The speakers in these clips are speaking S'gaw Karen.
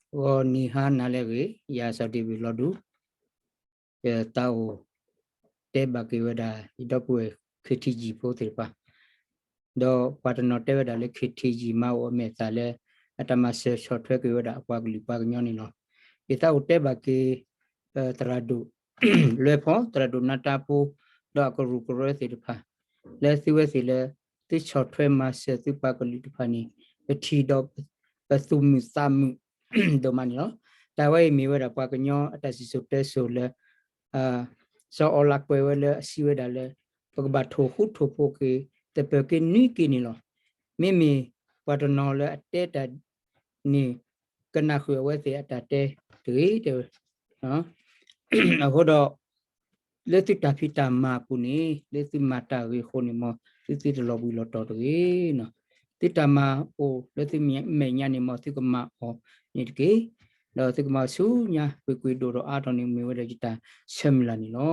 ဂီၤနံၤဟါနၤလၢအဂ့ၤ, ယၤစီၤဒ့ဝံးလီၤဒူ, ယသးအိၣ်တဲဘၣ်က့ၤဝဲဒၣ် ယဒီပုၢ်ဝဲၢ် ခ့ထံကံဖိသ့ၣ်တဖၣ်, ဒီးပှၤတနီၤတဲဝဲဒၣ်လၢ ခ့ထံကံမၤအိၣ်အမဲာ်သၣ်လၢ အတၢ်မၤစၢၤဆီၣ်ထွဲက့ၤဝဲဒၣ်အပှၤကလုာ်ပှၤကညီန့ၣ်လီၤ. ယသးအိၣ်တဲဘၣ်က့ၤ သရၣ်ဒိၣ် လွဲဖီ, သရၣ်ဒိၣ်နါတၢ်ဖိ, ဒီးအကရူၢ်ကရၢသ့ၣ်တဖၣ်, လၢသုဝဲသ့ၣ်လၢ သုဆီၣ်ထွဲမၤစၢၤသုပှၤကလုာ်တဖၣ်န့ၣ် ပထံၣ်ဒီး ပသူၣ်မုာ်သးမုာ်ဒိၣ်မးန့ၣ်လီၤ. တၢ်ဝဲအံၤမ့ၢ်ဝဲဒၣ်ပှၤကညီအတၢ်စံၣ်စိၤတဲစိၤလၢ စီၤအီလးကွဲးဝဲလၢအစံးဝဲဒၣ်လၢ ပကဘၣ်ထိၣ်ဃူထိၣ်ဖိးက့ၤ သပၢၤက့ၤနွံက့ၤန့ၣ်လီၤ. မ့မ့ၢ်ပှၤတနီၤလၢအတဲတၢ်န့ၣ် ကနၣ်ဃုာ်အဝဲသ့ၣ်အတၢ်တဲတဂ့ၤ တဲဝဲ. အဃိဒီး လၢသုတၢ်ဖံးတၢ်မၤအပူၤန့ၣ် လၢသုမၤတၢ်ဂ့ၤအဃိန့ၣ် မ်သုသုတလီၤဘှံးလီၤတီၤတဂ့ၤ. သုတၢ်မၤအိၣ်လၢသုမဲာ်ညါန့ၣ် မ်သုကမၤအီၤန့ၣ်တက့ၢ်. ဒီးသုကမၤဆူညါ ကွ့ၢ်ကွ့ၢ်ဒိၣ်ဒီးအါထီၣ်န့ၣ် မ့ၢ်ဝဲဒၣ်ယတၢ်ဆၢမုၢ်လၢ်န့ၣ်လီၤ.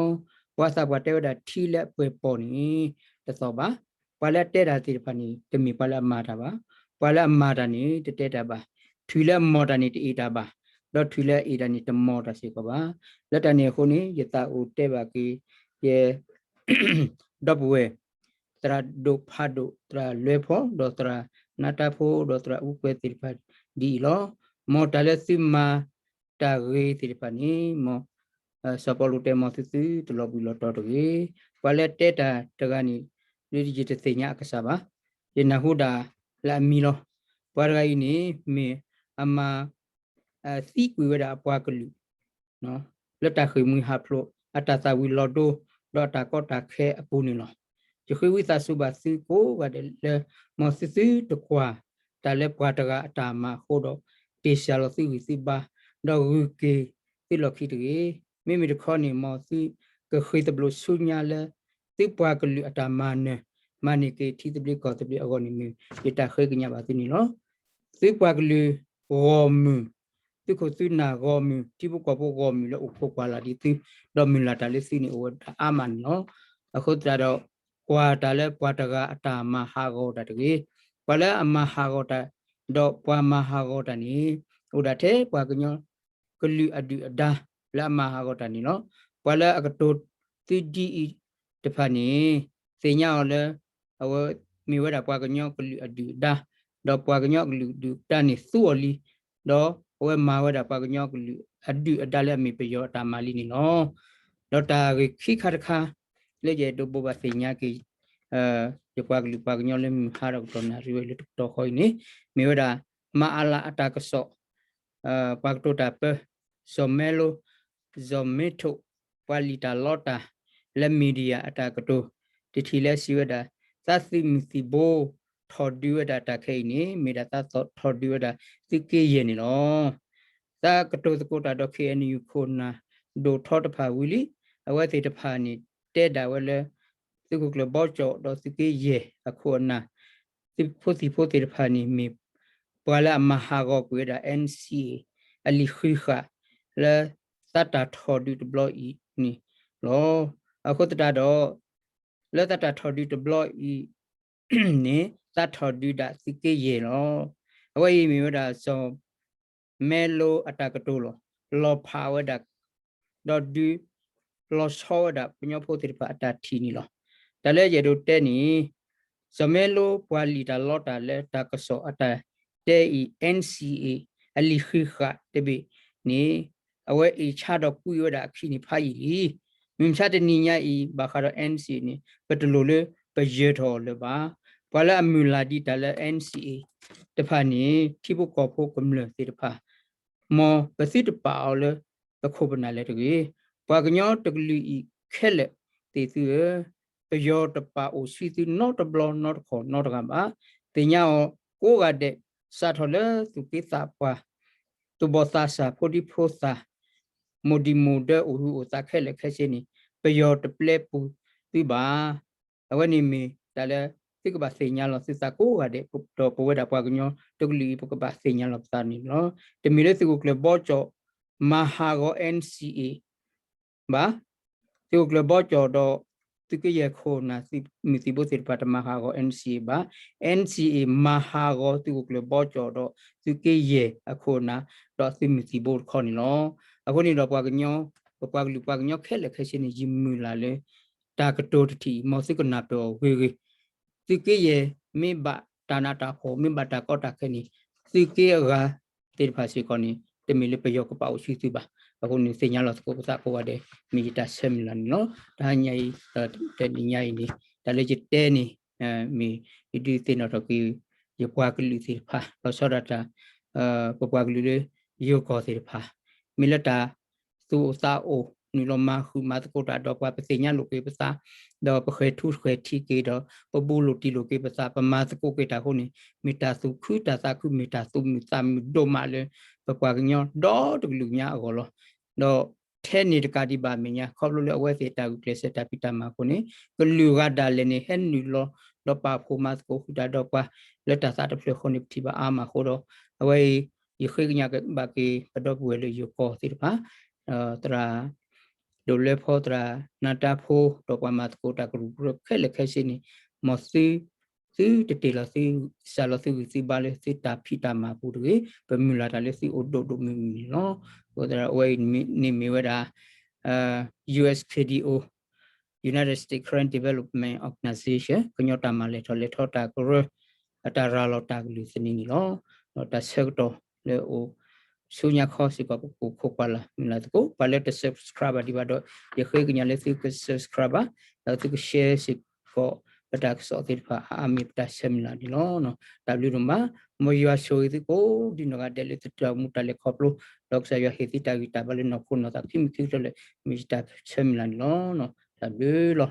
ပှၤသးပှၢ်တဲဝဲဒၣ် ထံလၢအပှဲၤပီၢ်န့ၣ် တသီၣ်ဘၣ်. ပှၤလၢအတဲတၢ်သ့ၣ်တဖၣ်န့ၣ် တမ့ၢ်ပှၤလၢအမၤတၢ်ဘၣ်. ပှၤလၢအမၤတၢ်န့ၣ် တတဲတၢ်ဘၣ်. ထွံၣ်လၢအမၤတၢ်န့ၣ် တအ့ၣ်တၢ်ဘၣ်, ဒီးထွံၣ်လၢအအ့ၣ်တၢ်န့ၣ် တမၤတၢ်စ့ၢ်ကီးဘၣ်. လၢတၢ်န့ၣ်အဃိန့ၣ် ယသးအိၣ်တဲဘၣ်က့ၤ ယ ဒီပုၢ်ဝဲၢ် သရၣ်ဒိၣ်ဖးဒိၣ်, သရၣ်လွဲဖီ, ဒီးသရၣ်နါတၢ်ဖိ, ဒီးသရၣ်အူကွဲသ့ၣ်တဖၣ်ဒ်အံၤလီၤ. မ်တၢ်လၢသုမၤတၢ်ဂ့ၤသ့ၣ်တဖၣ်န့ၣ် မ် စီၤပီလူးတဲ မ်သုသုတလီၤဘှံးလီၤတီၤတဂ့ၤ. ပှၤလၢတဲတၢ်တဂၤန့ၣ် ဒ်ယတသ့ၣ်ညါအကစၢ်ဘၣ်. ယနၢ်ဟူဒၣ်လၢအမံၤလီၤ. ပှၤတဂၤအံၤန့ၣ် မ့ၢ်အမၤ သံကွံာ်ဝဲဒၣ်အပှၤကလုာ် လၢတၢ်ဃ့ၢ်မှံဟးဖျိး အတၢ်သၣ်ဝံၤလီၤဒိ ဒီးအတၢ်ကီတၢ်ခဲအပူၤန့ၣ်လီၤ. ယဃ့ဝံသးစူၤဘၣ်သုကိးဂၤဒဲးလၢ မ်သုသုတကွၢ်တၢ်လၢပှၤတဂၤအတၢ်မၤအဃိဒီး တ့ၢ်စၢ်လီၤသုဂံၢ်သုဘါ, ဒီးဂုာ်က့ၤသုလီၢ်ခံတဂ့ၤ. မ့မ့ၢ်တခီန့ၣ် မ်သုကဃ့ၢ်သဘျိးဆူညါလၢ သုပှၤကလုာ်အတၢ်မၤနၢၤ, မၤန့ၢ်က့ၤထံသဘျ့ကီၢ်သဘျ့အဂီၢ်န့ၣ်မ့ၢ် ယတၢ်ဃ့ကညးဘၣ်သုန့ၣ်လီၤ. သုပှၤကလုာ်ဂီၢ်မုၢ်, သုခိၣ်သုနၢ်ဂီၢ်မုၢ်, ထံဖိကီၢ်ဖိဂီၢ်မုၢ်လၢအိၣ်ခိးကွၢ်လၢ်ဒံးသု, ဒီးမုၢ်လၢ်တၢ်လၢသုန့ၣ် အိၣ်ဝဲဒၣ်အါမးန့ၣ်လီၤ. အဃိသတးဒီး ကွၢ်တၢ်လၢပှၤတဂၤအတၢ်မၤဟးဂီၤတၢ်တဂ့ၤ. ပှၤလၢအမၤဟးဂီၤတၢ်, ဒီးပှၤမၤဟးဂီၤတၢ်န့ၣ် အိၣ်ဒၣ်ထဲပှၤကညီကလုာ်အဒုၣ်အဒါလၢအမၤဟးဂီၤတၢ်န့ၣ်လီၤ. ပှၤလၢအကတိၤသုဒ်အံၤတဖၣ်န့ၣ် သ့ၣ်ညါအီၤလၢ အဝဲမ့ၢ်ဝဲဒၣ်ပှၤကညီကလုာ်အဒုၣ်အဒါ, ဒီးပှၤကညီကလုာ်အဒုၣ်အဒါန့ၣ်သူအီၤလံ, ဒီးအဝဲမၤဝဲဒၣ်ပှၤကညီကလုာ်အဒုၣ်အဒါလၢအမ့ၢ်ပယီၤအတၢ်မၤလံန့ၣ်လီၤ. ဒီးတၢ်ဂ့ၢ်ခံခါတခါ လၢယအဲၣ်ဒိးဘိးဘၣ်သ့ၣ်ညါက့ၤ ယပှၤကလုာ်ပှၤကညီလၢမုၢ်ဟါဒီးကတီၢ်နၣ်ရံၣ်ဝဲလၢတကတီၢ်ဃီအံၤန့ၣ် မ့ၢ်ဝဲဒၣ် မၤအးလးအတၢ်ကစီၣ် ပှၤကတိၤတၢ်ပၢ စီၤမဲလိ, စီၤမ့ထိး, ပှၤလံၣ်တၢ်လီတၢ် လၢ media အတၢ်ကတိၤ တထံၣ်လၢအစံးဝဲဒၣ် သးသုးမုၢ်သံၣ်ဘိ ထီၣ်ဒုးဝဲဒၣ်တၢ်ခဲအံၤန့ၣ် မ့ၢ်ဒၣ်သးထီၣ်ဒုးဝဲဒၣ်သုးက့ယဲၢ်န့ၣ်လီၤ. သးကတိၤသကိးတၢ်ဒီး ခ့ၣ်အဲၣ်ယူၣ် ခိၣ်နၢ်ဒိၣ်ထီတဖၣ်ဝံၤလံ, အဝဲသ့ၣ်တဖၣ်န့ၣ် တဲဒၣ်ဝဲလၢ သုးခိၣ်ကျၢၢ်ဘီကၠီၣ်ဒီးသုးက့ယဲၢ်အခိၣ်အနၢ် သုးဖိသံၣ်ဖိသ့ၣ်တဖၣ်န့ၣ် မ့ၢ်ပှၤလၢအမၤဟးဂီၤကွံာ်ဝဲဒၣ် NCA အလံာ်ဃံးဃာ် လၢသးတၢ်ထီၣ်ဒုးတဘျီအံၤန့ၣ်လီၤ. အဃိသတးဒီး လၢသးတၢ်ထီၣ်ဒုးတဘျီအံၤန့ၣ် သးထီၣ်ဒုးဒၣ်သုးက့ယဲၢ်လီၤ. အဝဲအံၤမ့ၢ်ဝဲဒၣ် စီၤ မဲလိအတၢ်ကတိၤလီၤ. လီၤဖးဝဲဒၣ် ဒီးဒုး လီၤဆီဝဲဒၣ် ကညီဖိသ့ၣ်တဖၣ်အတၢ်ထံၣ်န့ၣ်လီၤ. တၢ်လၢယအဲၣ်ဒိးတဲန့ၣ် စီၤမဲလိပှၤလံၣ်တၢ်လီတၢ်လၢတၢ်ကစီၣ်အတၢ်တဲအံၤ NCA အလံာ်ဃံးဃာ်တဘ့ၣ်န့ၣ် အဝဲအ့ၣ်ဆါဒီးကွံာ်ဝဲဒၣ်အခံန့ၣ်ဖးယံာ်လံ. မုၢ်မဆါတနံၤညါအံၤ ဘၣ်ဃးဒီး NCA န့ၣ် ပတလိၣ်လၢပယၢၤထီၣ်အီၤလၢၤဘၣ်. ပှၤလၢအမုၢ်လၢ်ဒံးတၢ်လၢ NCA တဖၣ်န့ၣ် ထံဖိကီၢ်ဖိကမျၢၢ်သ့ၣ်တဖၣ် မ်ပသုတပာ်အီၤလၢပခိၣ်ပနၢ်လၢၤတဂ့ၤ. ပှၤကညီတကလုာ်အံၤခဲလၢာ်သ့ၣ်သုဧၢ, ပယီၤတပာ်အိၣ်ဆံသုနီတဘျီနီတခီၣ်နီတဂၤဘၣ်. သ့ၣ်ညါအီၤကိးဂၤဒဲး စးထီၣ်လၢသူၣ်က့သးပှၢ် သူၣ်ဘီၣ်သးစၢ် ဖိဒံဖိသၣ် မိၢ်ဒံမိၢ်ဒၢ အိၣ်ဟုၣ်အိၣ်သးခဲလၢာ်ခဲဆ့န့ၣ် ပယီၤတပျဲပူၤသုဘၣ်. အဝဲန့ၣ်မ့ၢ်တၢ်လၢ သုကဘၣ်သ့ၣ်ညါလီၤသုသးကိးဂၤဒဲး, ဒီးပဝဲဒၣ်ပှၤကညီတကလုာ်အံၤ ပကဘၣ်သ့ၣ်ညါလီၤပသးန့ၣ်လီၤ. တမ့ၢ်လၢသုးခိၣ်ကျၢၢ်ဘီကၠီၣ် မၤဟးဂီၤ NCA ဘၣ်. သုးခိၣ်ကျၢၢ်ဘီကၠီၣ်ဒီး သုးက့ယဲၢ်ခိၣ်နၢ် သုးမုၢ်သံၣ်ဘိသ့ၣ်တဖၣ်တမၤဟးဂီၤ N C A ဘၣ်. N C A မၤဟးဂီၤသုးခိၣ်ကျၢၢ်ဘီကၠီၣ်ဒီး သုးက့ယဲၢ်အခိၣ်နၢ် ဒီးသုးမုၢ်သံၣ်ဘိတခီန့ၣ်လီၤ. အဃိန့ၣ်ဒီးပှၤကညီ ပပှၤကလုာ်ပှၤကညီခဲလၢာ်ခဲဆ့န့ၣ် ယမုၢ်လၢ်လၢ တၢ်ကတိၤတထံၣ်အံၤ မ်သုကနၢ်ပၢၢ်အီၤဂ့ၤဂ့ၤ သုးက့ယဲၢ်မ့ၢ်ဘၣ်တၢ်နးတၢ်ဖှီၣ် မ့ၢ်ဘၣ်တၢ်ကီတၢ်ခဲန့ၣ် သုးက့အဂၤသ့ၣ်တဖၣ်စ့ၢ်ကီးန့ၣ် တမ့ၢ်လၢပယီၤကပာ်အိၣ်ဆူသုဘၣ်. အဃိန့ၣ် သ့ၣ်ညါလီၤသကိးပသးကိးဂၤဒဲး မ့ၢ်ယတၢ်ဆၢမုၢ်လၢ်န့ၣ်လီၤ. တဟါညါအံၤ တနံၤညါအံၤန့ၣ် တၢ်လၢယတဲန့ၣ် မ့ၢ်ယဒုးသ့ၣ်နီၣ်ထီၣ်က့ၤ ယပှၤကလုာ်သ့ၣ်တဖၣ် လီၤဆီဒၣ်တၢ် ပပှၤကလုာ်လၢယိၤကီၢ်သ့ၣ်တဖၣ် မ့ၢ်လၢတၢ်သူၣ်အိၣ်သးအိၣ် နုာ်လီၤမၤဃုာ်မၤသကိးတၢ်ဒီးပှၤ ပသ့ၣ်ညါလိာ်က့ၤပသး ဒီးပဃဲၤထူဃဲၤထံးက့ၤဒီး ပဘူးလိာ်တံၢ်လိာ်က့ၤပသး ပမၤသကိးက့ၤတၢ်အဃိန့ၣ် မ့ၢ်တၢ်သူၣ်ခုသးခု မ့ၢ်တၢ်သူၣ်မုာ်သးမုာ်ဒိၣ်မးလၢ ပပှၤကညီဒီတကလုာ်ညါအဂီၢ်လီၤ. ဒီးထဲန့ၣ်တကးဒံးဘၣ်အမဲာ်ညါ ခီဖျိလၢအဝဲသ့ၣ်တၢ်ဂုာ်ကျဲးစၢးတၢ်ဖံးတၢ်မၤအဃိန့ၣ် ကလုာ်ဂၤဒၣ်လဲာ်န့ၣ် ဟဲနုာ်လီၤဒီးပာ်ဖှိၣ်မၤသကိးဃုာ်တၢ်ဒီးပှၤ လၢတၢ်သးတဖျၢၣ်ဃီန့ၣ် ပထံၣ်ဘၣ်အါမးအဃိဒီး အဝဲအံၤ ယဃ့ကညးဘၣ်က့ၤပဒီပုၢ်ဝဲၢ်လၢယိၤကီၢ်သ့ၣ်တဖၣ် သရၣ်ဒိၣ်လွဲဖီ သရၣ်နါတၢ်ဖိ ဒီးပှၤမၤသကိးတၢ်ကရူၢ်ကရၢခဲလၢာ်ခဲဆ့န့ၣ် မ်သု သုတတ့ၢ်လီၤသု စးလီၤသုဂံၢ်သုဘါလၢသုတၢ်ဖံးတၢ်မၤအပူၤတဂ့ၤ ပမုၢ်လၢ်တၢ်လၢသုအိၣ်ဒိၣ်ဒိၣ်မုၢ်မုၢ်န့ၣ်လီၤ. အဃိသတးဒီးအဝဲအံၤန့ၣ်မ့ၢ်ဝဲဒၣ် U S K D O United States Karen Development Organization ကညီတၢ်မၤလဲၤထီၣ်လဲၤထီတၢ်ကရၢ အတၢ်ရၤလီၤတၢ်ကလုၢ်သန့န့ၣ်လီၤ. ဒီးတၢ်ဆၢကတီၢ်လၢအိၣ်ဆူညါခီစ့ၢ်ကီး ပကအိၣ်ခိးကွၢ်လၢ်မုၢ်လၢ်သကိး ပှၤလၢတ subscribe ဘၣ်ဒံးဘၣ်ဒီး ယဃ့ကညးလၢသုက subscribe ဘၣ် ဒီးသုက share စ့ၢ်ကီး ပတၢ်ကစီၣ်သ့ၣ်တဖၣ် အါအါမ့ၢ်ပတၢ်ဆၢမုၢ်လၢ်န့ၣ်လီၤ. တၢ်ဘျုးဒိၣ်မး မ်ယွၤဆိၣ်ဂ့ၤသုကိးဒံနီၢ်ဂၤဒဲးလၢသုတၢ်အိၣ်မူတၢ်လဲၤခီဖျိ ဒီးကစၢ်ယွၤဟ့ၣ်သုတၢ်ဂံၢ်တၢ်ဘါလၢနီၢ်ခိနီၢ်သးခံမံၤခံကတၢၢ်လၢ မ့ၢ်ယတၢ်ဆၢမုၢ်လၢ်န့ၣ်လီၤ. တၢ်ဘျုးလီၤ.